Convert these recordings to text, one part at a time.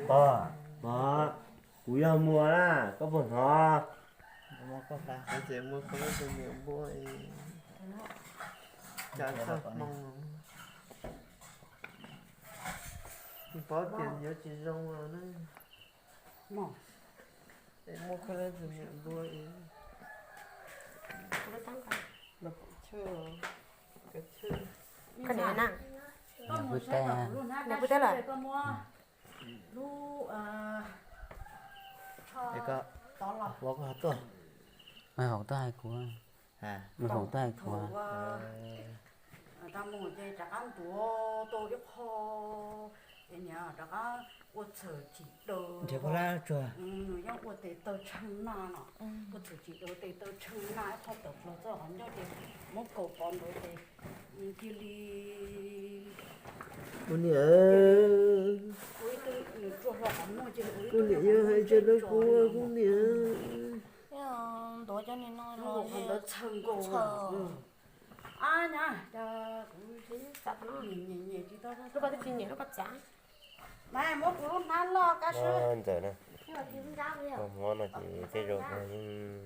Pog, pog, kuv yog Muas na, koj puas hnov? Ces muaj koj tus niam npua, cas txog hmoo, paub tias yuav tsis zoo los na. Muaj koj tus niam npua, niam pw teb lawm. Lub, ua koj tuaj, haus tuaj hais kuv, haus tuaj hais kuv. Rov mus ces rov qab ntuav tau ib qho, ces niam rov qab ua txhawm tsim daws, nrhiav koj hlab tsuag, nws yeej ua tes taw tshee naj no, ua txhawm tsim daws tes taw tshee naj ib qho tawm plaws txoj qhov ncauj ces muab kaus pov ntawd ces cia li Kuv niam, kuv niam yog hais tias kuv, kuv niam, ntuav cov ni no los qhov ntawd txhaws nkaus. Ab nyab, kuv nyem nyem tsis tau, lub koj twb tsis nyem lub koj txav. Mas muab kuv lub hnab loj kab sib ntxawm na, mob no ces tej zaum yeej,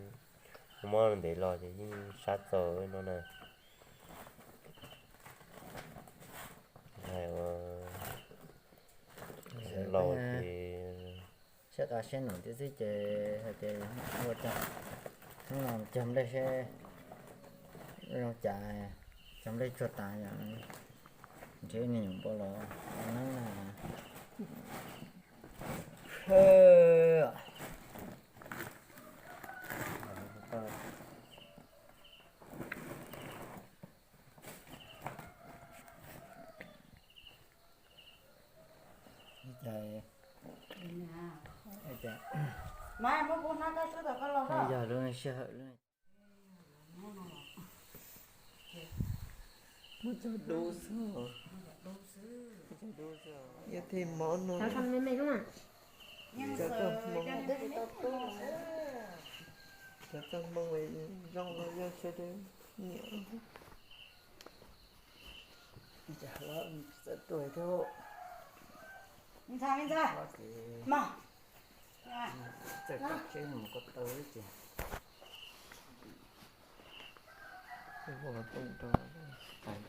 mob ntev los ces yeej sab txaus no na. Hais ua laus ces siab qa siab num tiag xwb ces hais tias ua cas hnub no cog nplej seb zoo cas, cog nplej tsuag tas yom, nrhiav me nyuam npua los neeb na. Yog lub sij hawm lub, muaj cov dub xwb, yog tej mob no, cov txaj hmoo, cov txaj hmoo zoo los yog sawv daws nyiam. Cas los txawm tuag thiab. Ntxhais, ntxhais, mog, txawm kom tsheb mus ko taw ces kuv twb hu, kuv twb hais,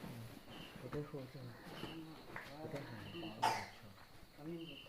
kuv twb hais.